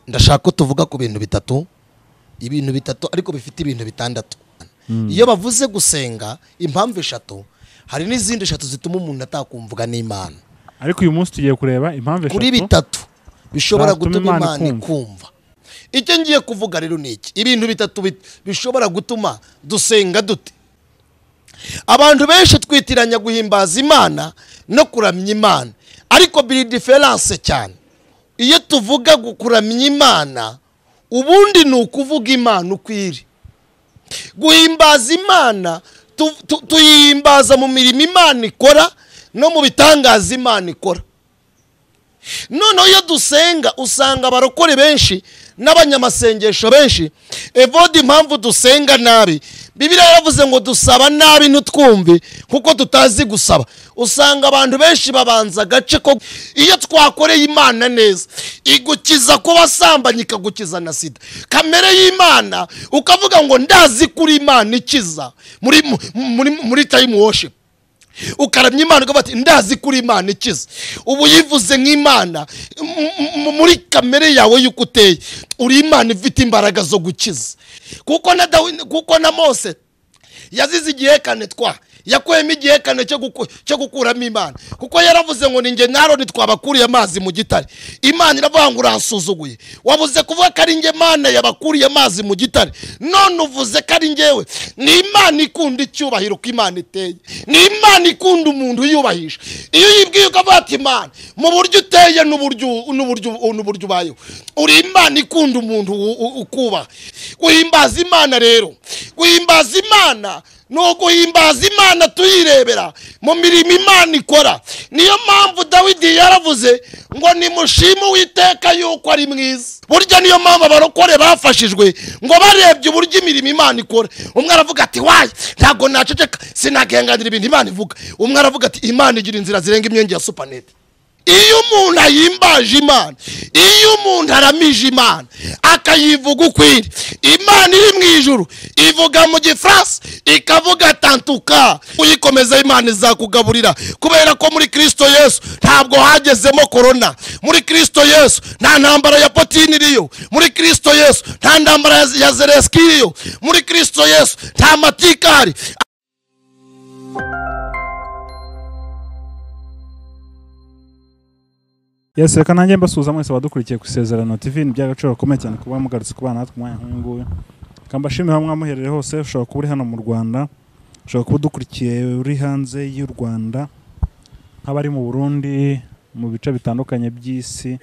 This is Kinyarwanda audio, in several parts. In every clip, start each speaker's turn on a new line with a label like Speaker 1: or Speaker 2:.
Speaker 1: Ndashaka ko tuvuga ku bintu bitatu, ibintu bitatu ariko bifite ibintu bitandatu. Iyo bavuze gusenga impamvu eshatu, hari n'izindi eshatu zituma umuntu atakumvuga n'Imana.
Speaker 2: Ariko uyu munsi tugiye kureba impamvu eshatu
Speaker 1: kuri bitatu bishobora gutuma Imana ikumva. Icyo ngiye kuvuga rero ni iki? Ibintu bitatu bishobora gutuma dusenga dute. Abantu benshi twitiranya guhimbaza Imana no kuramya Imana, ariko biri difference cyane. Iyo tuvuga kuramya Imana, ubundi ni ukuvuga Imana uko iri. Guhimbaza Imana tuyihimbaza mu mirimo Imana ikora no mu bitangaza Imana ikora. Noneho iyo dusenga usanga abarokore benshi n'abanyamasengesho benshi, evode impamvu dusenga nabi. Bibiliya yaravuze ngo dusaba nabi ntitwumve kuko tutazi gusaba. Usanga abantu benshi babanza agace ko iyo twakoreye Imana neza igukiza kuba sambanye, ikagukiza na sida. Kamere y'Imana ukavuga ngo ndazi kuri Imana ikiza muri muri muri time worship. Ukaramya Imana ukavuga ati ndazi kuri Imana ikiza. Ubu yivuze nk'Imana muri kamere yawe yuko uteye, uri Imana ifite imbaraga zo gukiza. Kuko na Dawidi, kuko na Mose yazize igihekane twa yakuyemo igihekane cyo gukuramo Imana, kuko yaravuze ngo ninjye na Aroni twabakuriye amazi mu gitare. Imana iravuga ngo uransuzuguye, wabuze kuvuga ko ari njye Mana yabakuriye amazi mu gitare, none uvuze ko ari njyewe. Ni Imana ikunda icyubahiro ko Imana iteye, ni Imana ikunda umuntu uyubahisha. Iyo uyibwiye ukavuga ati Imana mu buryo uteye n'uburyo ubayeho, uri Imana ikunda umuntu ukubaha. Guhimbaza Imana rero, guhimbaza Imana no guhimbaza Imana tuyirebera mu mirimo Imana ikora. Niyo mpamvu Dawidi yaravuze ngo nimushime Uwiteka yuko ari mwiza. Burya niyo mpamvu abarokore bafashijwe ngo barebye uburyo imirimo Imana ikora. Umwe aravuga ati wayi ntago naceceka, sinagenganira ibintu Imana ivuga. Umwe aravuga ati Imana igira inzira zirenga imyenge ya supanet. Iyo umuntu ahimbaje Imana, iyo umuntu aramije Imana akayivuga ukwiri, Imana iri mu ijuru ivuga mu Gifaransa ikavuga tantuka. Uyikomeza Imana izakugaburira, kubera ko muri Kristo Yesu ntabwo hagezemo corona. Muri Kristo Yesu nta ntambara ya Putin iriyo. Muri Kristo Yesu nta ntambara ya Zelensky iriyo. Muri Kristo Yesu nta matikari.
Speaker 2: Yes, reka nanjye mbasuhuza mwese abadukurikiye ku Isezerano TV. Ni by'agaciro gakomeye cyane kuba mugarutse kubana natwe umwanya nk'uyu nguyu. Reka mbashimire aho mwamuherere hose, ushobora kuba uri hano mu Rwanda, ushobora kuba udukurikiye uri hanze y'u Rwanda, nk'abari mu Burundi, mu bice bitandukanye by'isi,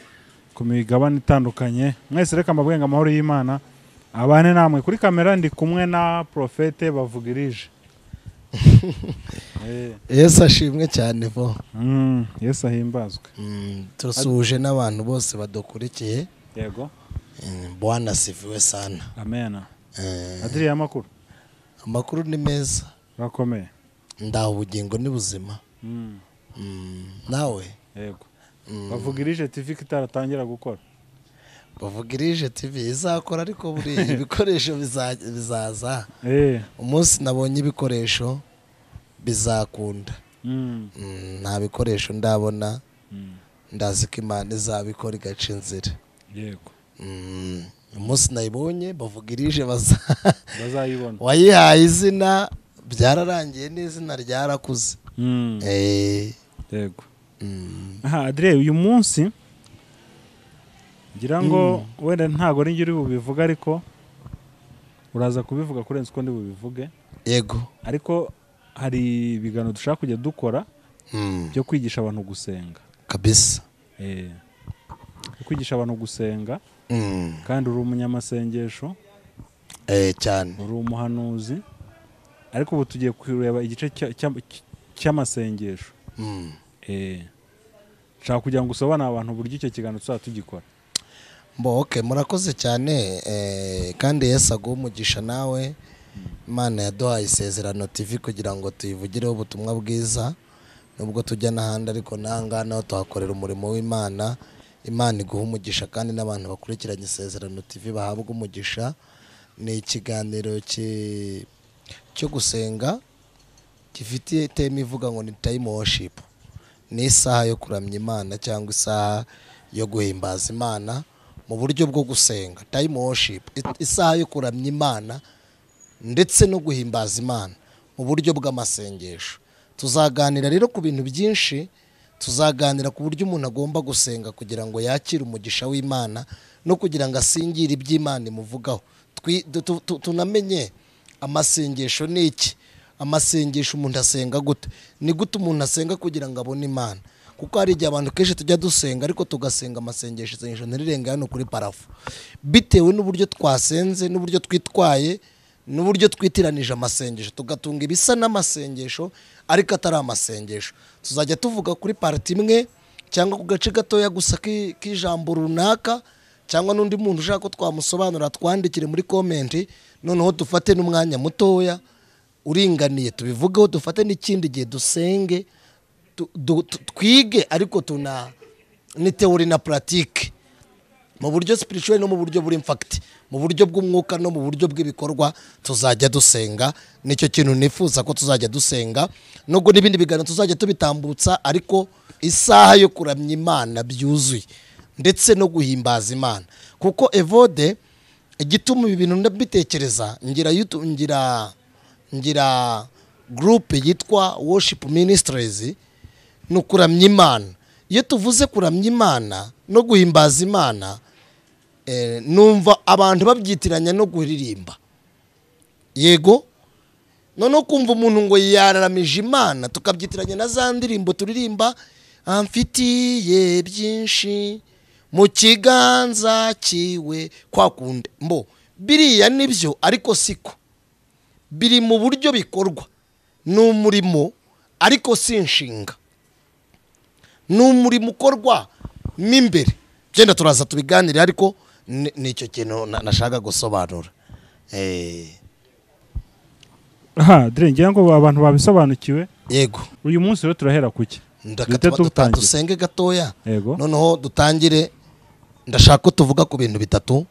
Speaker 2: ku migabane itandukanye. Mwese reka mbabwire ngo amahoro y'Imana abane namwe. Kuri kamera ndi kumwe na Prophete Bavugirije.
Speaker 1: Yesu ashimwe cyane vo.
Speaker 2: Yesu ahimbazwe.
Speaker 1: Turasuhuje n'abantu bose badukurikiye.
Speaker 2: Yego.
Speaker 1: Bwana asifiwe sana.
Speaker 2: Amen. Adriya, amakuru?
Speaker 1: Amakuru ni meza.
Speaker 2: Urakomeye.
Speaker 1: Ndaho ubugingo ni buzima. Nawe?
Speaker 2: Yego. Bavugirije TV kitaratangira gukora.
Speaker 1: Bavugirije TV izakora, ariko buri ibikoresho bizaza. Umunsi nabonye ibikoresho bizakunda. Nta bikoresho ndabona, ndazi ko Imana izabikora igaca inzira.
Speaker 2: Yego.
Speaker 1: Umunsi nayibonye Bavugirije
Speaker 2: bazayibona.
Speaker 1: Wayihaye izina byararangiye, n'izina ryarakuze.
Speaker 2: Yego. Aha Adrien, uyu munsi ngira ngo wenda ntago ari uri bubivuga, ariko uraza kubivuga kurenza uko ndi bubivuge.
Speaker 1: Yego.
Speaker 2: Ariko hari ibiganiro dushaka kujya dukora byo kwigisha abantu gusenga.
Speaker 1: Kabisa.
Speaker 2: Kwigisha abantu gusenga. Kandi uri umunyamasengesho.
Speaker 1: Cyane.
Speaker 2: Uri umuhanuzi. Ariko ubu tugiye kureba igice cy'amasengesho. Nshaka kugira ngo usobanure abantu uburyo icyo kiganiro tuzaba tugikora.
Speaker 1: Mbo okay, murakoze cyane, kandi Yesu aguhe umugisha nawe. Imana yaduhaye Isezerano TV kugira ngo tuyivugireho ubutumwa bwiza, nubwo tujya n'ahandi ariko nanga naho tuhakorera umurimo w'Imana. Imana iguha umugisha, kandi n'abantu bakurikiranye Isezerano TV bahabwa umugisha. Ni ikiganiro cyo gusenga gifite theme ivuga ngo ni time worship. Ni isaha yo kuramya Imana cyangwa isaha yo guhimbaza Imana. mu buryo bwo gusenga, time worship, isaha yo kuramya Imana ndetse no guhimbaza Imana mu buryo bw'amasengesho. Tuzaganira rero ku bintu byinshi, tuzaganira ku buryo umuntu agomba gusenga kugira ngo yakire umugisha w'Imana no kugira ngo asingire iby'Imana imuvugaho. Tunamenye amasengesho ni iki, amasengesho umuntu asenga gute, ni gute umuntu asenga kugira ngo abone Imana. Kuko hari igihe abantu kenshi tujya dusenga ariko tugasenga amasengesho, isengesho ntirirenga hano kuri parafu, bitewe n'uburyo twasenze n'uburyo twitwaye n'uburyo twitiranije amasengesho, tugatunga ibisa n'amasengesho ariko atari amasengesho. Tuzajya tuvuga kuri parti imwe cyangwa ku gace gatoya gusa k'ijambo runaka, cyangwa n'undi muntu ushaka ko twamusobanura twandikire muri comment, noneho dufate n'umwanya mutoya uringaniye tubivugeho, dufate n'ikindi gihe dusenge, twige ariko tuna ni theory na pratique mu buryo spiritual no mu buryo buri fact, mu buryo bw'umwuka no mu buryo bw'ibikorwa. Tuzajya dusenga, nicyo kintu nifuza ko tuzajya dusenga, nubwo n'ibindi biganiro tuzajya tubitambutsa, ariko isaha yo kuramya Imana byuzuye ndetse no guhimbaza Imana. Kuko Evode, igituma ibi bintu ndabitekereza, ngira YouTube, ngira group yitwa Worship Ministries, no kuramya Imana. Iyo tuvuze kuramya Imana no guhimbaza Imana, numva abantu babyitiranya no kuririmba. Yego, noneho kumva umuntu ngo yararamije Imana tukabyitiranya na za ndirimbo turirimba, amfitiye byinshi mu kiganza kiwe kwa kunde mbo biriya nibyo, ariko siko biri mu buryo bikorwa. Ni umurimo ariko si inshinga, ni umurimo ukorwa mo imbere. Genda turaza tubiganire, ariko nicyo kintu nashaka gusobanura.
Speaker 2: Aha dire ngira ngo abantu babisobanukiwe.
Speaker 1: Yego.
Speaker 2: Uyu munsi rero turahera kuki?
Speaker 1: Dusenge gatoya, noneho dutangire. Ndashaka ko tuvuga ku bintu bitatu,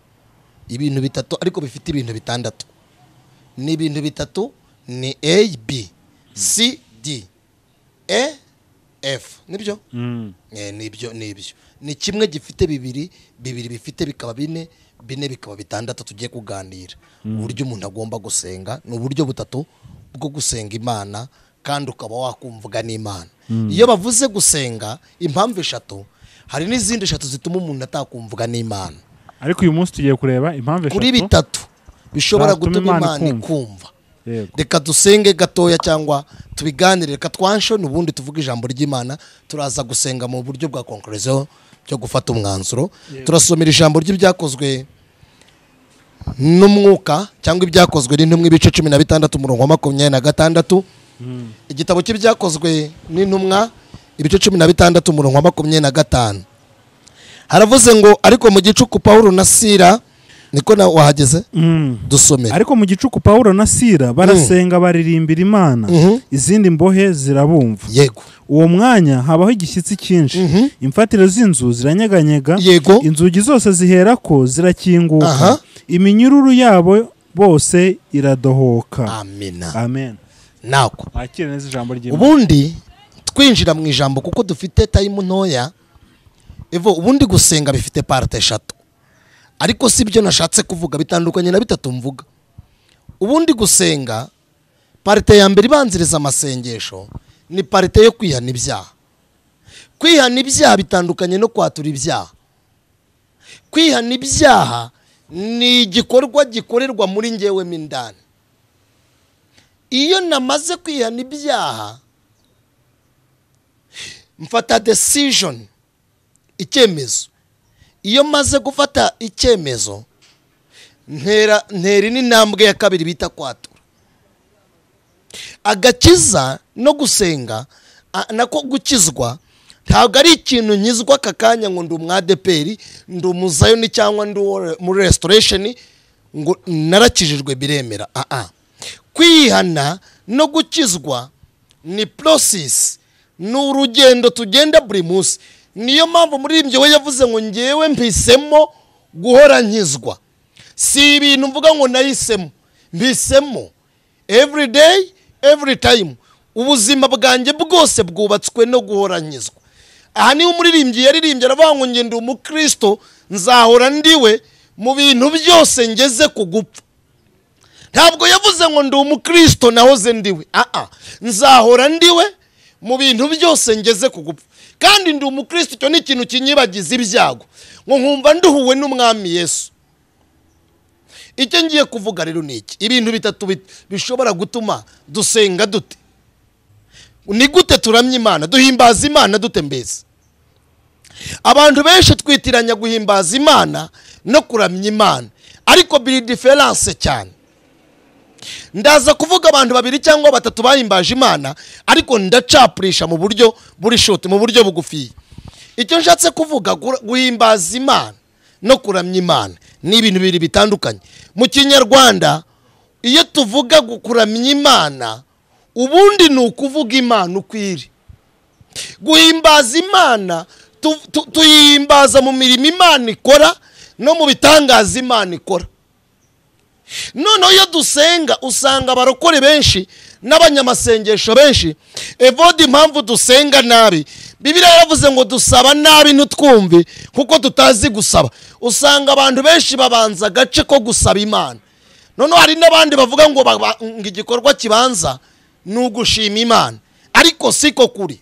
Speaker 1: ibintu bitatu ariko bifite ibintu bitandatu. Ni ibintu bitatu, ni A B C D E F, nibyo? Nibyo, nibyo. Ni kimwe gifite bibiri, bibiri bifite bikaba bine, bine bikaba bitandatu. Tugiye kuganira uburyo umuntu agomba gusenga, ni uburyo butatu bwo gusenga Imana kandi ukaba wakumvuga n'Imana. Iyo bavuze gusenga impamvu eshatu, hari n'izindi eshatu zituma umuntu atakumvuga n'Imana.
Speaker 2: Ariko uyu munsi tugiye kureba impamvu eshatu
Speaker 1: kuri bitatu bishobora gutuma Imana ikumva. Reka dusenge gatoya cyangwa tubiganire, reka twanshone ubundi tuvuge ijambo ry'Imana. Turaza gusenga mu buryo bwa conclusion cyo gufata umwanzuro. Turasomera ijambo ry'ibyakozwe n'umwuka cyangwa ibyakozwe n'intumwa ibice 16 umurongo wa 26. Igitabo cy'ibyakozwe n'intumwa ibice 16 umurongo wa 25 haravuze ngo ariko mu gicuku Paulo na Sila, niko na wahageze? Dusomere.
Speaker 2: Ariko mu gicuku Paulo na Sila barasenga baririmbira Imana, izindi mbohe zirabumva.
Speaker 1: Yego.
Speaker 2: Uwo mwanya habaho igishyitsi cyinshi, imfatiro z'inzu ziranyeganyega, inzugi zose ziherako zirakinguka, iminyururu yabo bose iradohoka.
Speaker 1: Amina.
Speaker 2: Amen.
Speaker 1: Nako
Speaker 2: akire neza ijambo ry'Imana.
Speaker 1: Ubundi twinjira mu ijambo kuko dufite time ntoya. Evo, ubundi gusenga bifite parte eshatu, ariko si byo nashatse kuvuga, bitandukanye na bitatu mvuga. Ubundi gusenga, parte ya mbere ibanziriza amasengesho ni parte yo kwihana ibyaha. Kwihana ibyaha bitandukanye no kwatura ibyaha. Kwihana ibyaha ni igikorwa gikorerwa muri njyewe mo indani. Iyo namaze kwihana ibyaha mfata decision, icyemezo. Iyo maze gufata icyemezo ntera n'intambwe ya kabiri bita kwatura. Agakiza no gusenga nako gukizwa ntabwo ari ikintu nkizwa aka kanya ngo ndi umwadeperi, ndi umuzayoni cyangwa ndi muri restoration ngo narakijijwe biremera. Kwihana no gukizwa ni process, ni urugendo tugenda buri munsi. Niyo mpamvu muri ibyo we yavuze ngo ngewe mpisemo guhora nkizwa. Si ibintu mvuga ngo nahisemo, mpisemo every day every time. Ubuzima bwanjye bwose bwubatswe no guhora nkizwa. Aha niho umuririmbyi yaririmbye aravuga ngo nge ndi umukristo Nzahora ndiwe mu bintu byose ngeze ku gupfa. Ntabwo yavuze ngo ndi umukristo nahoze ndiwe. Nzahora ndiwe mu bintu byose ngeze ku gupfa. Kandi ndi umukristo, icyo ni ikintu kinyibagiza ibyago, ngo nkumva nduhuwe n'umwami Yesu. Icyo ngiye kuvuga rero ni iki: ibintu bitatu bishobora gutuma dusenga dute. Ni gute turamya Imana, duhimbaza Imana dute? Mbese abantu benshi twitiranya guhimbaza Imana no kuramya Imana, ariko biri diferanse cyane. Ndaza kuvuga abantu babiri cyangwa batatu bahimbaje Imana, ariko ndacapurisha mu buryo buri short, mu buryo bugufi. Icyo nshatse kuvuga, guhimbaza Imana no kuramya Imana ni ibintu bibiri bitandukanye. Mu Kinyarwanda iyo tuvuga kuramya Imana, ubundi ni ukuvuga Imana uko iri. Guhimbaza Imana tuyihimbaza mu mirimo Imana ikora no mu bitangaza Imana ikora. Noneho iyo dusenga usanga abarokore benshi n'abanyamasengesho benshi, evode impamvu dusenga nabi. Bibiliya yaravuze ngo dusaba nabi ntitwumve kuko tutazi gusaba. Usanga abantu benshi babanza agace ko gusaba Imana. Noneho hari n'abandi bavuga ngo igikorwa kibanza ni ugushima Imana, ariko siko kuri.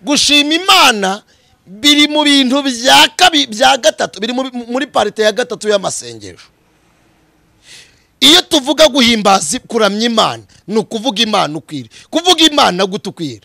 Speaker 1: Gushima Imana biri mu bintu bya gatatu, biri muri parite ya gatatu y'amasengesho. Iyo tuvuga guhimbaza kuramya Imana, ni ukuvuga Imana ukwiriye. Kuvuga Imana gutukwira.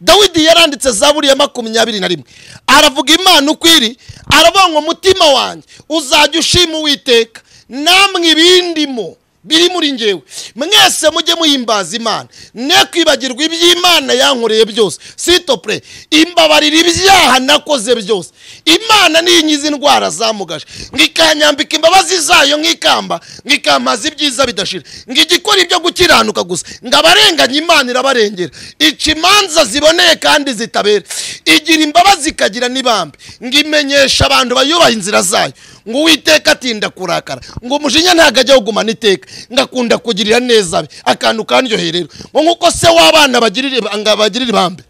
Speaker 1: Dawidi yaranditse Zaburi ya 21, aravuga Imana ukwiri, aravuga ngo mutima wanjye uzajya ushima Uwiteka, namwe ibindimo biri muri njyewe mwese mujye muhimbaza Imana, ne kwibagirwa iby'Imana yankoreye byose. Sitopre, imbabarira ibyaha nakoze byose. Imana ninyiza indwara zamugaje, ngikanyambika imbabazi zayo nkikamba, ngikamaza ibyiza bidashira, ngigikora ibyo gukiranuka gusa, ngabarenganya Imana irabarengera, ica imanza ziboneye kandi zitabera, igira imbabazi ikagira n'ibambe, ngimenyesha abantu bayubaha inzira zayo. Ngo Uwiteka atinda kurakara, ngo umujinya ntago ajya kugumana iteka, ngakunda kugirira neza akantu kandyoheye rero, ngo nkuko se w'abana bagirira ibambe,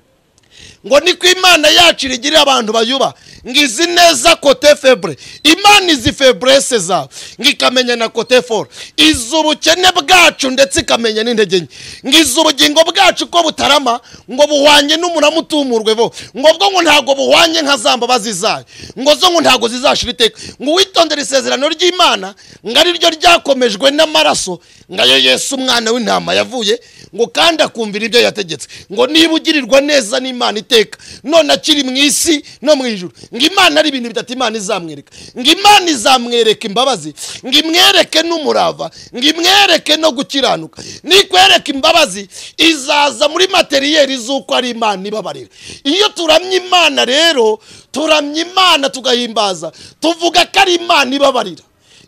Speaker 1: ngo niko Imana yacu igirira abantu bayuba, ngizi neza kote febre. Imana izi febrese zawe, ngikamenya na kote fort, izi ubukene bwacu ndetse ikamenya n'intege nke, ngizi ubugingo bwacu ko butarama, ngo buhwanye n'umurama utumurwe bo, ngo bwo ngo ntago buhwanye nka za mbabazi zayo, ngo zo ngo ntago zizashira iteka. Ngo witondere isezerano ry'Imana, ngo ari ryo ryakomejwe n'amaraso, ngayo Yesu umwana w'intama yavuye, ngo kandi akumvira ibyo yategetse, ngo niba ugirirwa neza n'Imana iteka none akiri mu isi no mu ijuru, ngo Imana ari ibintu bitatu Imana izamwereka. Ngo Imana izamwereka imbabazi, ngo imwereke n'umurava, ngo imwereke no gukiranuka. Nikwereka imbabazi izaza muri materiyeri z'uko ari Imana ibabarira. Iyo turamye Imana rero, turamye Imana tugahimbaza, tuvuga ko ari Imana ibabarira.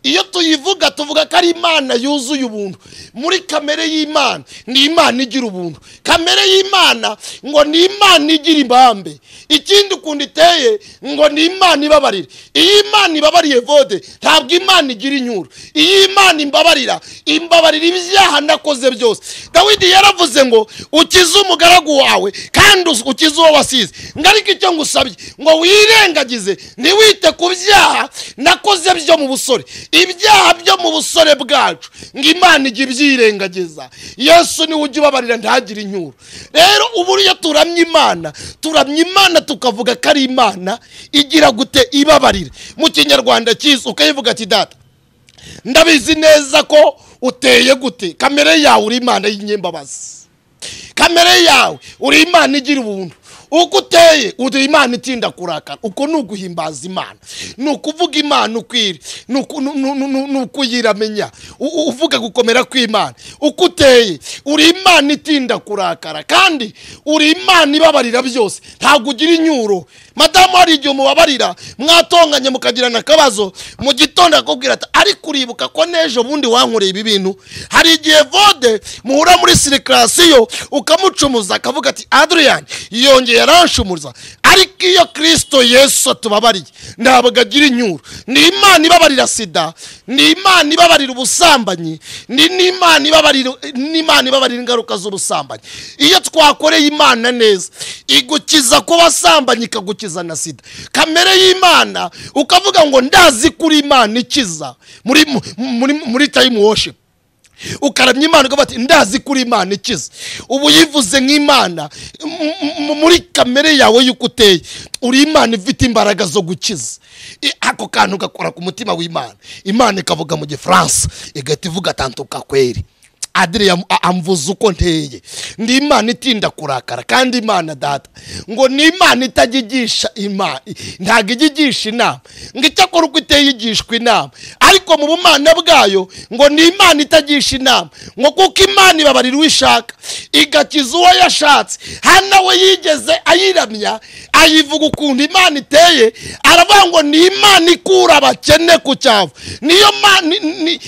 Speaker 1: Iyo tuyivuga tuvuga ko ari Imana yuzuye ubuntu. Muri kamere y'Imana ni Imana igira ubuntu. Kamere y'Imana ngo ni Imana igira ibambe. Ikindi ukundi iteye ngo ni Imana ibabarira. Iyo Imana ibabariye vode, ntabwo Imana igira inyuro. Iyo Imana imbabarira, imbabarira ibyaha nakoze byose. Dawidi yaravuze ngo ukize umugaragu wawe kandi ukize uwo wasize, ngo ariko icyo ngusabye ngo wirengagize ntiwite ku byaha nakoze byo mu busore. Ibyaha byo mu busore bwacu ngo Imana ijye ibyirengagiza. Yesu niwe ujya ubabarira ntagire inyuro. Rero uburyo turamya Imana, turamya Imana tukavuga ko ari Imana igira gute ibabarira. Mu Kinyarwanda cyiza ukayivuga ati data ndabizi neza ko uteye gute, kamere yawe uri Imana y'inyembabazi, kamere yawe uri Imana igira ubuntu, uko uteye uri Imana itinda kurakara. Uko ni uguhimbaza Imana, ni ukuvuga Imana ukwiri, ni ukuyiramenya, uvuga gukomera kw'Imana. Uko uteye uri Imana itinda kurakara kandi uri Imana ibabarira byose, ntabwo ugira inyuro. Madamu hari igihe umubabarira mwatonganye mukagirana akabazo, mu gitondo akakubwira ati ariko uribuka ko n'ejo bundi wankoreye ibi bintu. Hari igihe vode muhura muri sirikarasiyo ukamucumuza akavuga ati Adrian yongeye aranshumuza. Ariko iyo Kristo Yesu atubabariye ntabwo agira inyuro. Ni Imana ibabarira sida, ni Imana ibabarira ubusambanyi, ni Imana ibabarira ingaruka z'ubusambanyi. Iyo twakoreye Imana neza igukiza ku basambanyi, ikagukiza ikiza na sida. Kamere y'Imana ukavuga ngo ndazi kuri Imana ikiza muri muri muri time worship, ukaramya Imana ukavuga ati ndazi kuri Imana ikiza. Ubu yivuze nk'Imana muri kamere yawe y'uko uteye, uri Imana ifite imbaraga zo gukiza. Ako kantu gakora ku mutima w'Imana, Imana ikavuga mu Gifaransa igahita ivuga tantuka kweri. Adire amvuze uko nteye, ndi Imana itinda kurakara, kandi Imana data ngo ni Imana itagigisha imana, ntago igigisha inama, ngo icyakora uko iteye igishwa inama, ariko mu bumana bwayo ngo ni Imana itagisha inama, ngo kuko Imana ibabarira uwishaka igakiza uwo yashatse. Hana we yigeze ayiramya ayivuga ukuntu Imana iteye, aravuga ngo ni Imana ikura abakene ku cyavu. Niyo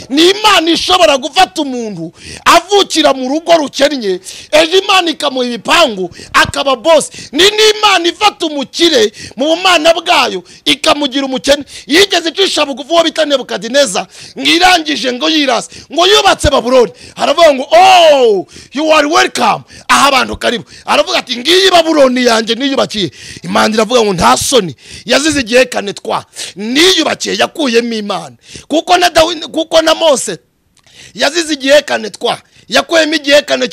Speaker 1: ni Imana ishobora gufata umuntu avukira mu rugo rukennye, ejo Imana ikamuha ibipangu akaba boss. Ni n'Imana ifata umukire mu bumana bwayo ikamugira umukene. Yigeze icisha bugufi uwo bita Nebukadineza, ngirangije ngo yirase ngo yubatse Babuloni, aravuga ngo oh you are welcome, aha abantu karibu. Aravuga ati ngiyi Babuloni yanjye niyubakiye. Imana iravuga ngo nta soni, yazize igihe kane twa niyubakiye, yakuyemo Imana. Kuko na Dawidi, kuko na Mose yazize igihe kane twa yakuyemo igihekane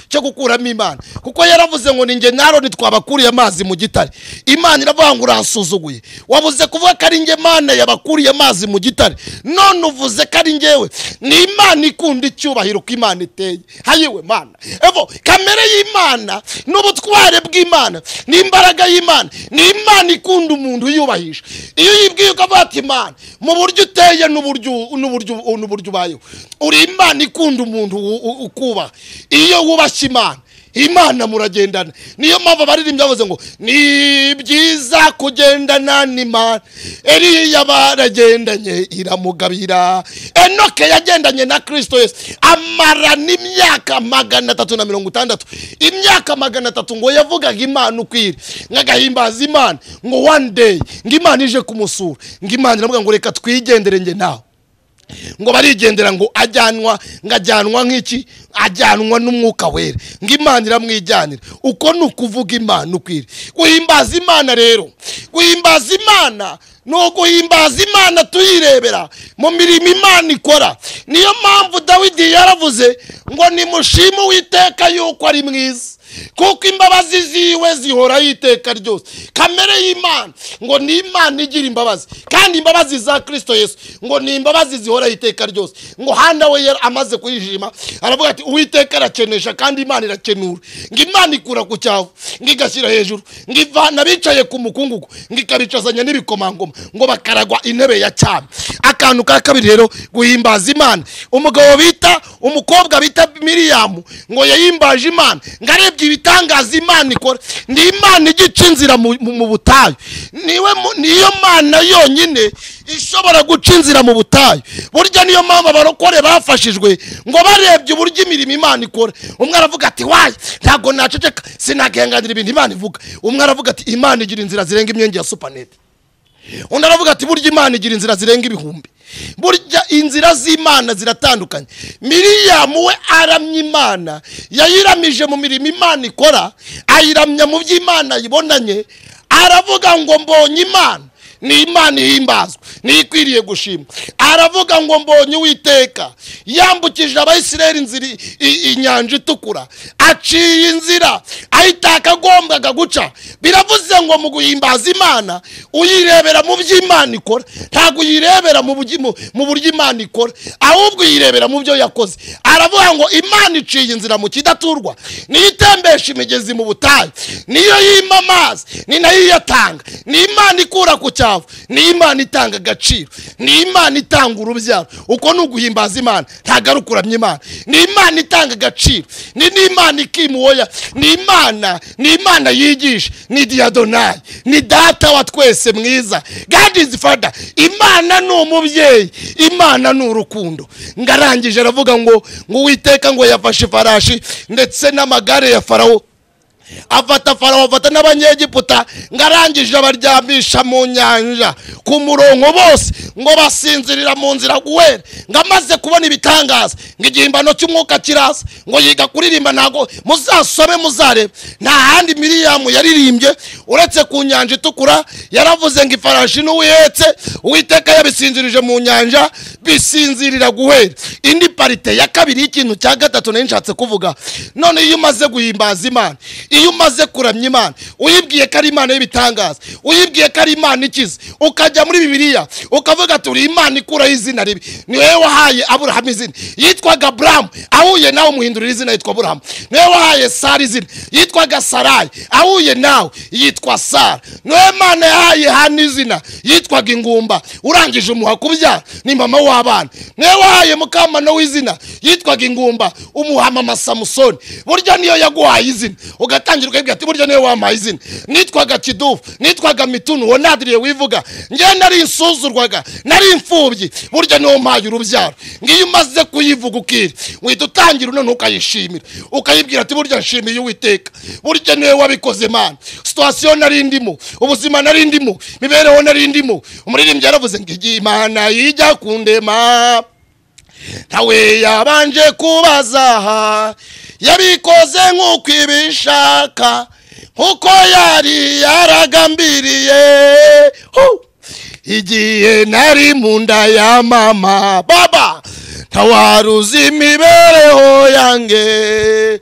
Speaker 1: cyo gukuramo Imana, kuko yaravuze ngo ninjye na Aroni twabakuriye amazi mu gitare. Imana iravuga ngo uransuzuguye, wabuze kuvuga ko ari njye Mana yabakuriye amazi mu gitare, none uvuze ko ari njyewe. Ni Imana ikunda icyubahiro ko Imana iteye. Hayiwe Mana. Evo kamere y'Imana n'ubutware bw'Imana n'imbaraga y'Imana, ni Imana ikunda umuntu yubahisha. Iyo yibwiye ukavuga ati Imana mu buryo uteye n'uburyo ubayeho, uri Imana ikunda umuntu ukuba. Iyo wubashye Imana, Imana muragendana. Niyo mpamvu abaririmbyi bavuze ngo ni byiza kugendana n'Imana. Eliya baragendanye iramugabira, Enoke yagendanye na Kristo Yesu amara n'imyaka 360. Imyaka 300 ngo yavugaga Imana ukwiri, nkagahimbaza Imana, ngo one day ngo Imana ije kumusura, ngo Imana iravuga ngo reka twigendere nge nawe. Ngo barigendera, ngo ajyanwa, ngajyanwa nk'iki, ajyanwa n'umwuka wera, ngo Imana iramwijyanira. Uko ni ukuvuga Imana ukwiri. Guhimbaza Imana rero, guhimbaza Imana ni uguhimbaza Imana tuyirebera mu mirimo Imana ikora. Niyo mpamvu Dawidi yaravuze ngo nimushime Uwiteka yuko ari mwiza, kuko imbabazi ziwe zihoraho iteka ryose. Kamere y'Imana ngo ni Imana igira imbabazi, kandi imbabazi za Kristo Yesu ngo ni imbabazi zihoraho iteka ryose. Ngo Hana we amaze kuyijima aravuga ati Uwiteka arakenesha kandi Imana irakenura, ngo Imana ikura ku cyavu ngo igashyira hejuru, ngo ivana abicaye ku mukungugu ngo ikabicazanya n'ibikomangoma, ngo bakaragwa intebe ya cyami. Akantu ka kabiri rero, guhimbaza Imana. Umugabo bita umukobwa bita Miriyamu ngo yahimbaje Imana, ngo arebye ibitangaza Imana ikora. Ni Imana igica inzira mu butayu. Niyo Mana yonyine ishobora guca inzira mu butayu. Burya niyo mpamvu abarokore bafashijwe ngo barebye uburyo imirimo Imana ikora. Umwe aravuga ati wayi ntago naceceka, sinagenganira ibintu Imana ivuga. Umwe aravuga ati Imana igira inzira zirenga imyenge ya supanete. Undi aravuga ati burya Imana igira inzira zirenga ibihumbi. Burya inzira z'Imana ziratandukanye. Miriyamu we aramya Imana, yayiramije mu mirimo Imana ikora, ayiramya mu by'Imana yibonanye. Aravuga ngo mbonye Imana, ni Imana ihimbazwa, ni ikwiriye gushimwa. Aravuga ngo mbonye Uwiteka yambukije Abayisiraheli inzira inyanja itukura, aciye inzira ahitakagombwaga guca. Biravuze ngo mu guhimbaza Imana uyirebera mu by'Imana ikora, ntago uyirebera mu buryo Imana ikora, ahubwo uyirebera mu byo yakoze. Aravuga ngo Imana iciye inzira mu kidaturwa, niyo itembesha imigezi mu butayu, niyo yima amazi, ni nayo iyatanga. Ni Imana ikura ku cyavu, ni Imana itanga agaciro, ni Imana itanga urubyaro. Uko ni uguhimbaza Imana, ntago ari ukuramya Imana. Ni Imana itanga agaciro, ni Imana ikimuoya, ni Imana, ni Imana yigisha, ni Diadonai, ni data wa twese mwiza. God is Father. Imana ni umubyeyi, Imana ni urukundo. Ngarangije aravuga ngo Uwiteka ngo yafashe ifarashi ndetse n'amagare ya Farawo Afata Farawo, afata n'Abanyegiputa, ngo arangije abaryamisha mu nyanja ku murongo bose, ngo basinzirira mu nzira guhera. Ngo amaze kubona ibitangaza, ngo igihimbano cy'umwuka kiraza, ngo yiga kuririmba. Ntago muzasome muzarebe, nta handi Miriyamu yaririmbye uretse ku nyanja itukura. Yaravuze ngo ifarashi n'uwihetse Uwiteka yabisinzirije mu nyanja, bisinzirira guhera. Indi parite ya kabiri y'ikintu cya gatatu nari nshatse kuvuga, none iyo umaze guhimbaza Imana, iyo umaze kuramya Imana, uyibwiye ko ari Imana y'ibitangaza, uyibwiye ko ari Imana ikiza, ukajya muri Bibiliya ukavuga ati uri Imana ikuraho izina ribi, ni wowe wahaye Aburahamu izina yitwaga Aburahamu, ahuye nawe umuhindurira izina yitwa Aburahamu. Ni wowe wahaye Sara izina yitwaga Sarayi, ahuye nawe yitwa Sara. Ni wowe Mana yahaye Hana izina yitwaga ingumba, urangije umuha kubyara, ni mama w'abana. Ni wowe wahaye Mukamana w'izina yitwaga ingumba, umuha mama Samusoni. Burya niyo yaguhaye izina ugatangira ukabwira ati burya niyo wampaye izina, nitwaga Kidufu, nitwaga Mitunu, uwo nadiriye wivuga, njye nari insuzurwaga, nari imfubyi, burya niyo mpaye urubyaro. Ngiyo umaze kuyivuga ukiri, uhita utangira none ukayishimira, ukayibwira ati burya nshimiye Uwiteka, burya niwe wabikoze Mana. Situation nari ndimo, ubuzima nari ndimo, mibereho nari ndimo. Umuririmbyi yaravuze ngo Imana ijya kundema, ntawe yabanje kubaza, yabikoze nk'uko ibishaka, nkuko yari yaragambiriye. Igihe nari mu nda ya mama baba, ntawaruzi imibereho yanjye,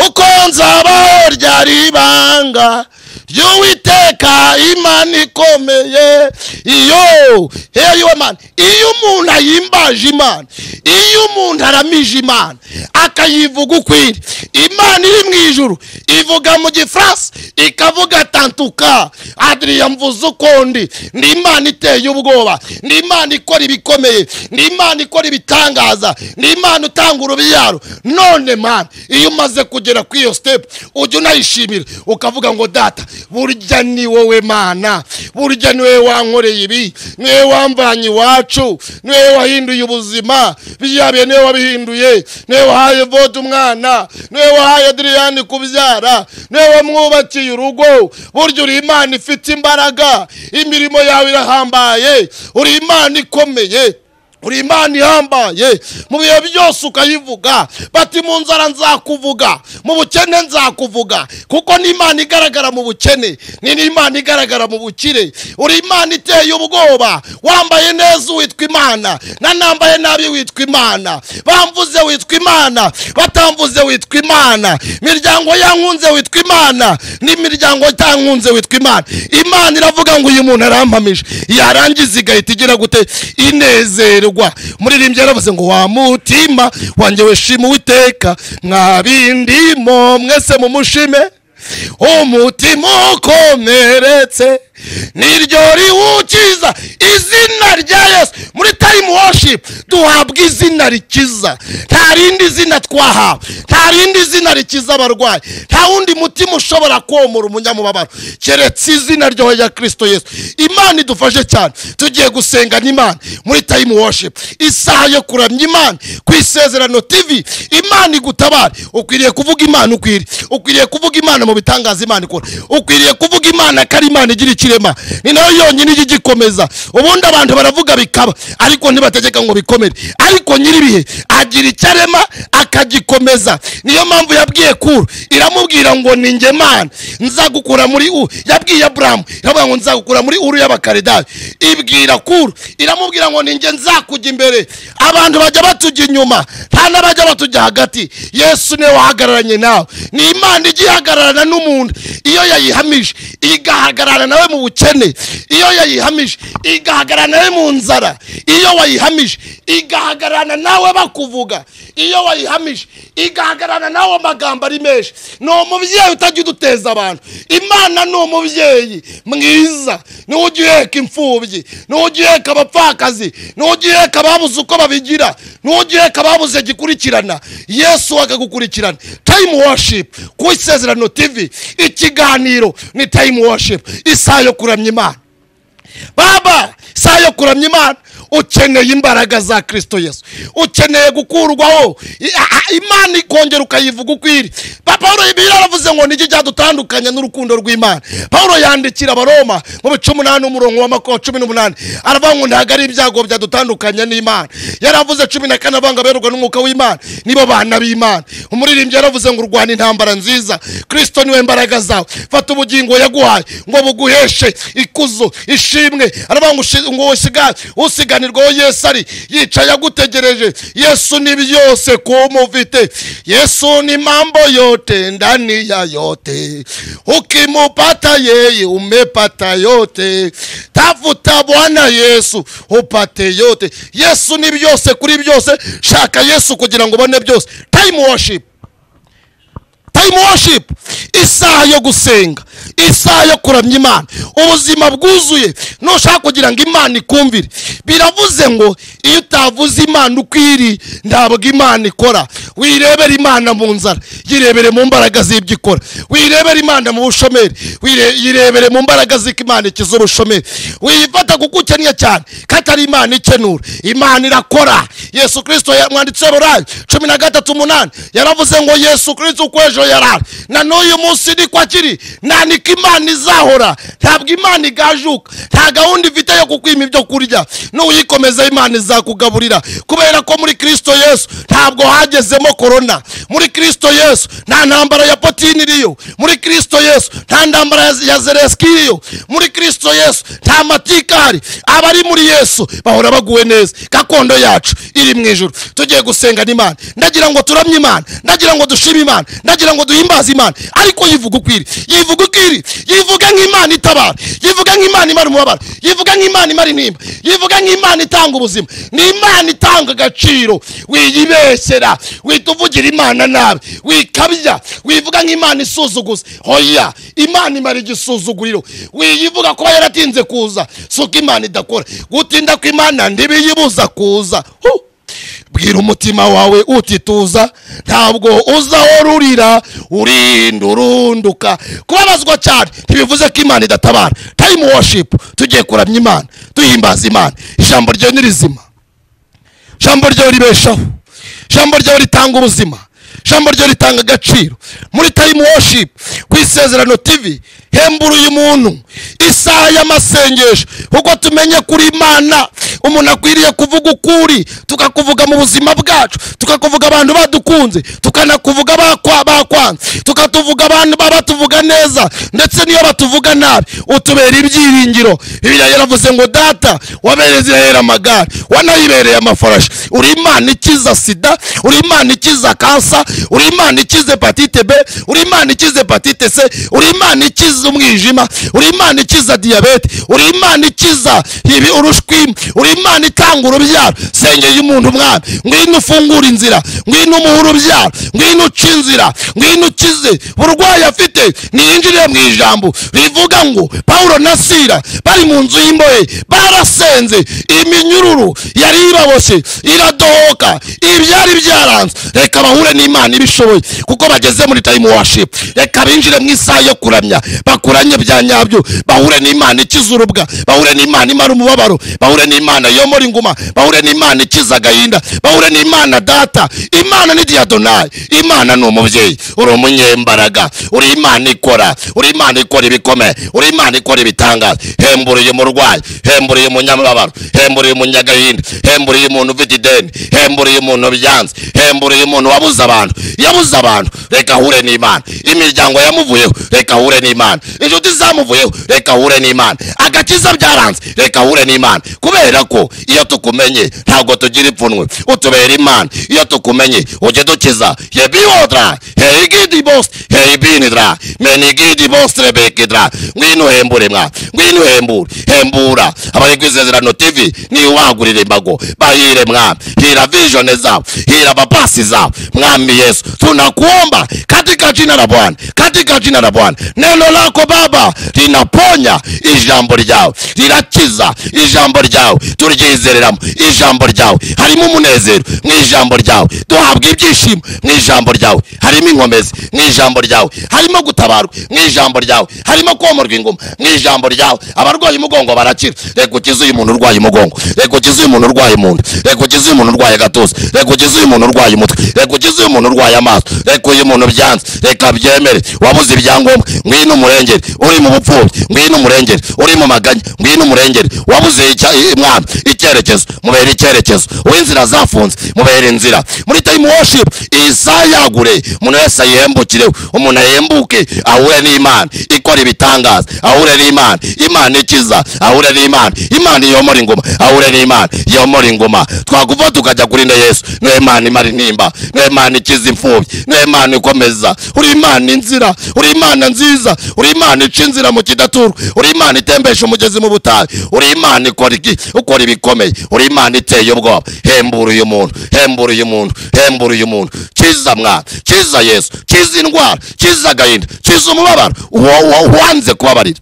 Speaker 1: uko nzabaho ryari ibanga ry'Uwiteka Imana ikomeye. Iyo heyo Imana, iyo umuntu ayimbaje Imana, iyo umuntu aramije Imana akayivuga ukwiri, Imana iri mu ijuru ivuga mu Gifaransa ikavuga tantuka Adrien mvuze ukundi. Ni Imana iteye ubwoba, ni Imana ikora ibikomeye, ni Imana ikora ibitangaza, ni Imana utanga urubyaro. None Mana, iyo umaze kugera kuri iyo step ujya unayishimira ukavuga ngo data, burya ni wowe Mana, burya ni wowe wankoreye ibi, ni wowe wamvanye iwacu, ni wowe wahinduye ubuzima, byabiye ni wowe wabihinduye, ni wowe wahaye Vode umwana, ni wowe wahaye Adriyani kubyara, ni wowe wamwubakiye urugo. Burya uri Imana ifite imbaraga, imirimo yawe irahambaye, uri Imana ikomeye, uri Imana ihambaye. Mu bihe byose ukayivuga, bati mu nzara nzakuvuga, mu bukene nzakuvuga, kuko ni Imana igaragara mu bukene, ni Imana igaragara mu bukire. Uri Imana iteye ubwoba, wambaye neza witwa Imana, nanambaye nabi witwa Imana, bamvuze witwa Imana, batamvuze witwa Imana, miryango yankunze witwa Imana, n'imiryango itankunze witwa Imana. Imana iravuga ngo uyu muntu arampamije, yarangiza igahita igira gute? Inezero. Muririmbyi yaravuze ngo wa mutima wanjye weshima Uwiteka, mwabindimo mwese mumushime, umutima ukomeretse niryo riwukiza. Izina rya Yesu muri time worship duhabwa izina rikiza, nta rindi zina twahawe, nta rindi zina rikiza abarwayi, nta wundi mutima ushobora komora umunyamubabaro keretse izina rya Kristo Yesu. Imana idufashe cyane, tugiye gusenga n'Imana muri time worship, isaha yo kuramya Imana ku Isezerano TV. Imana igutabare. Ukwiriye kuvuga Imana, ukwiriye kuvuga Imana mu bitangaza Imana ikora, ukwiriye kuvuga Imana ko ari Imana igira ikirema, ni nayo yonyine ijya igikomeza. Ubundi abantu baravuga bikaba, ariko ntibategeka ngo bikomere, ariko nyiribihe agira icyo arema akagikomeza. Niyo mpamvu yabwiye Kuro, iramubwira ngo ni njye Mana nzagukura muri u, yabwiye Aburahamu iravuga ngo nzagukura muri Uru y'Abakaridayo. Ibwira Kuro iramubwira ngo ni njye nzakujya imbere. Abantu bajya batujya inyuma, nta n'abajya batujya hagati. Yesu niwe wahagararanye nawe. Ni Imana ijya ihagararana n'umuntu iyo yayihamije, igahagararana nawe mu bukene, iyo yayihamije igahagararana nawe mu nzara, iyo wayihamije igahagararana nawe bakuvuga, iyo wayihamije igahagararana nawe amagambo ari menshi. Ni umubyeyi utajya uduteza abantu. Imana ni umubyeyi mwiza, niwe ujya uheka imfubyi, niwe ujya uheka abapfakazi, niwe ujya uheka ababuze uko babigira, niwe ujya uheka ababuze gikurikirana. Yesu akagukurikirana. Time worship ku Isezerano TV, ikiganiro ni time worship, isaha yo kuramya Imana. Baba, isaha yo kuramya Imana. Ukeneye imbaraga za Kristo Yesu, ukeneye gukurwaho Imana ikongera ukayivuga uko iri. Pawulo yaravuze ngo niki cyadutandukanya n'urukundo rw'Imana. Pawulo yandikira Abaroma mu bice 8 umurongo wa 18 aravuga ngo ntago ari ibyago byadutandukanya n'Imana. Yaravuze 14 abanga berwa n'umwuka w'Imana nibo bana b'Imana. Umuririmbyi yaravuze ngo urwana intambara nziza, Kristo niwe mbaraga zawe, fata ubugingo yaguhaye ngo buguheshe ikuzo ishimwe. Aravuga ngo usiganirwaho Yesu ari yicaye agutegereje. Yesu ni byose kumufite, Yesu ni mambo yote ndani ya yote, ukimupata yeye umepata yote, tafuta Bwana Yesu upate yote. Yesu ni byose kuri byose, shaka Yesu kugira ngo ubone byose. Time worship, time worship, isaha yo gusenga, isaha yo kuramya Imana, ubuzima bwuzuye. Nushaka kugira ngo Imana ikumvire, biravuze ngo iyo utavuze Imana uko iri ntabwo Imana ikora. Wirebera Imana mu nzara, yirebere mu mbaraga z'ibyo ikora. Wirebera Imana mu bushomeri, yirebere mu mbaraga z'iko Imana ikiza ubushomeri. Wiyifata kuko ukennye cyane katari Imana ikenura, Imana irakora. Yesu Kristo mwanditse Heburayo 13:8 yaravuze ngo Yesu Kristo uko ejo yarari na n'uyu munsi niko akiri, nta niko Imana izahora. Ntabwo Imana igajuka, nta gahunda ifite yo kukwima ibyo kurya. Nuyikomeza Imana izakugaburira, kubera ko muri Kristo Yesu ntabwo hagezemo corona. Muri Kristo Yesu nta ntambara ya Putin iriyo. Muri Kristo Yesu nta ntambara ya Zelensky iriyo. Muri Kristo Yesu nta matikari. Abari muri Yesu bahora baguwe neza. Gakondo yacu iri mu ijuru. Tugiye gusenga n'Imana, ndagira ngo turamye Imana, ndagira ngo dushime Imana, ndagira ngo duhimbaze Imana. Ariko yivuga uko iri, yivuga uko iri, yivuga nk'Imana itabara, yivuga nk'Imana imara umubabaro, yivuga nk'Imana imara intimba, yivuga nk'Imana itanga ubuzima. Ni Imana itanga agaciro. Wiyibesera, wituvugira Imana nabi, wikabya, wivuga nk'Imana isuzuguza. Hoya, Imana imara igisuzuguriro. Wiyivuga kuba yaratinze kuza, suko Imana idakora. Gutinda kw'Imana ntibiyibuza kuza. Bwira umutima wawe utituza, ntabwo uzahora urira urinda urunduka. Kubabazwa cyane ntibivuze ko Imana idatabara. Time worship, tugiye kuramya Imana, duhimbaza Imana. Ijambo ryawe ni rizima, ijambo ryawe ribeshaho, ijambo ryawe ritanga ubuzima, ijambo ryawe ritanga agaciro. Muri time worship ku Isezerano TV, hembura uyu muntu isaha y'amasengesho, kuko tumenye kuri Imana umuntu akwiriye kuvuga ukuri. Tukakuvuga mu buzima bwacu, tukakuvuga abantu badukunze, tukanakuvuga bakwanze, tukatuvuga abantu batuvuga neza ndetse niyo batuvuga nabi, utubera ibyiringiro. Bibiliya yaravuze ngo data wabereye Israheli amagare, wanayibereye amafarashi. Uri Imana ikiza sida, uri Imana ikiza kansa, uri Imana ikiza hepatite B, uri Imana ikiza hepatite C, uri Imana ikiza umwijima, uri Imana ikiza diyabete, uri Imana ikiza ibi urushwima, uri Imana itanga urubyaro. Sengeye umuntu mwana, ngwino ufungure inzira, ngwino umuhe urubyaro, ngwino uce inzira, ngwino ukize burwayi afite. Niyinjire mu ijambo rivuga ngo Paulo na Sila bari mu nzu y'imbohe barasenze, iminyururu yari ibaboshye iradohoka, ibyari byaranze. Reka bahure n'Imana ibishoboye, kuko bageze muri time worship. Reka binjire mu isaha yo kuramya, bakuranye bya nyabyo, bahure n'Imana ikiza urubwa, bahure n'Imana imara umubabaro, bahure n'Imana yomora inguma, bahure n'Imana ikiza agahinda, bahure n'Imana data. Imana ni Adonai, Imana ni umubyeyi, uri umunyembaraga, uri Imana ikora, uri Imana ikora ibikomeye, uri Imana ikora ibitangaza. Hembura uyu murwayi, hembura uyu munyamubabaro, hembura uyu munyagahinda, hembura uyu muntu ufite ideni, hembura uyu muntu byanze, hembura uyu muntu wabuze abantu, yabuze abantu. Reka ahure n'Imana. Imiryango yamuvuyeho, reka ahure n'Imana. Inshuti zamuvuyeho, reka ahure n'Imana. Agakiza byaranze, reka ahure n'Imana. Kubera ko iyo tukumenye ntabwo tugira ipfunwe, utubera Imana. Iyo tukumenye ujye dukiza. Yebiodra heigidi boss heibinidra menigidi boss rebekidra. Ngwino hembure mwa, ngwino hembure, hembura abari ku Isezerano TV. Ni wagurire imbago, bahire mwa, hira vision zao, hira bapasi zao. Mwami Yesu, tunakuomba katika jina la Bwana, katika jina la Bwana. Neno lako lako Baba linaponya, ijambo ryawe rirakiza, ijambo ryawe turyizereramo, ijambo ryawe harimo umunezero, mu ijambo ryawe duhabwa ibyishimo, mu ijambo ryawe harimo inkomezi, mu ijambo ryawe harimo gutabarwa, mu ijambo ryawe harimo komorwa inguma, mu ijambo ryawe abarwaye umugongo barakira. Reka ukize uyu muntu urwaye umugongo, reka ukize uyu muntu urwaye munda, reka ukize uyu muntu urwaye gatuza, reka ukize uyu muntu urwaye umutwe, reka ukize uyu muntu urwaye amaso, reka uyu muntu byanze, reka byemere. Wabuze ibyangombwa, ngwino umurengere. Uri mu bupfubyi, ngwino umurengere. Uri mu maganya, ngwino umurengere. Wabuze mwami icyerekezo, mubere icyerekezo. Uw'inzira zafunze, mubere inzira. Muri time worship isayagure, umuntu wese ayihembukireho, umuntu ahembuke, ahure n'Imana ikora ibitangaza, ahure n'Imana, Imana ikiza, ahure n'Imana, Imana yomora ingoma, ahure n'Imana yomora ingoma. Twakuva tukajya kuri nde Yesu, niwe Imana imara intimba, niwe Imana ikiza imfubyi, niwe Imana ikomeza. Uri Imana inzira, uri Imana nziza, uri Imana ica inzira mu kidaturwa, uri Imana itembesha umugezi mu butayu, uri Imana ikora iki, ukora ibikomeye, uri Imana iteye ubwoba. Hembura uyu muntu, hembura uyu muntu, hembura uyu muntu. Kiza mwana, kiza Yesu, kiza indwara, kiza agahinda, kiza umubabaro wanze kubabarira,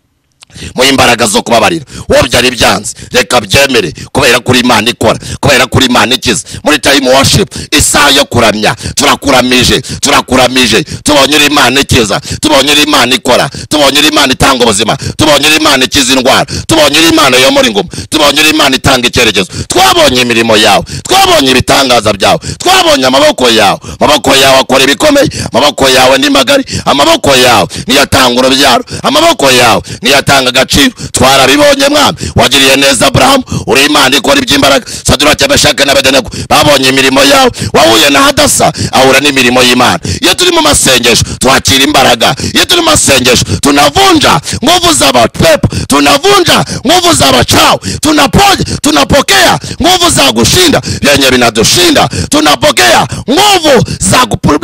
Speaker 1: mu imbaraga zo kubabarira. Uwo byari byanze, reka byemere, kubera kuri Imana ikora, kubera kuri Imana ikiza. Muri time worship, isaha yo kuramya, turakuramije, turakuramije. Tubonye uri Imana ikiza, tubonye uri Imana ikora, tubonye uri Imana itanga ubuzima, tubonye uri Imana ikiza indwara, tubonye uri Imana yomora inguma, tubonye uri Imana itanga icyerekezo. Twabonye imirimo yawe, twabonye ibitangaza byawe, twabonye amaboko yawe. Amaboko yawe akora ibikomeye, amaboko yawe ni magari, amaboko yawe niyo atanga urubyaro, amaboko yawe niyo atanga agaciro. Twarabibonye mwami, wagiriye neza Abrahamu, uri Imana ikora iby'imbaraga. Sadurake, Meshake na Abedenego babonye imirimo yawe. Wahuye na Hadasa, ahura n'imirimo y'Imana. Iyo turi mu masengesho twakira imbaraga, iyo turi mu masengesho tunavunja nguvu za mapepo, tunavunja nguvu za wachawi, tunapokea nguvu za kushinda vyenye vinadushinda, tunapokea nguvu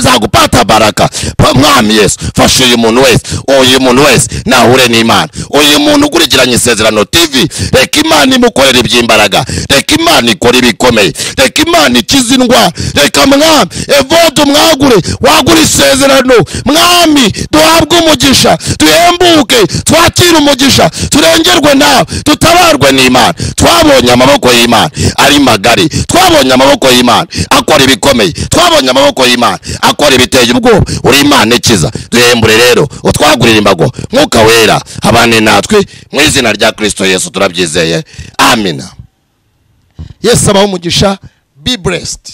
Speaker 1: za kupata baraka. Mwami Yesu, fasha uyu muntu wese, uyu muntu wese nahure n'Imana. Uyu muntu ukurikiranye Isezerano TV, reka Imana imukorere iby'imbaraga, reka Imana ikore ibikomeye, reka Imana ikize indwara, reka mwami Evode umwagure, wagure isezerano. Mwami duhabwe umugisha, duhembuke, twakire umugisha, turengerwe nawe, tutabarwe n'Imana. Twabonye amaboko y'Imana ari magari, twabonye amaboko y'Imana akora ibikomeye, twabonye amaboko y'Imana akora ibiteye ubwoba. Uri Imana ikiza, duhembure rero, utwagurire imbago. Mwuka wera abane natwe, mu izina rya Kristo Yesu turabyizeye, amina. Yesu abahe umugisha. Be blessed.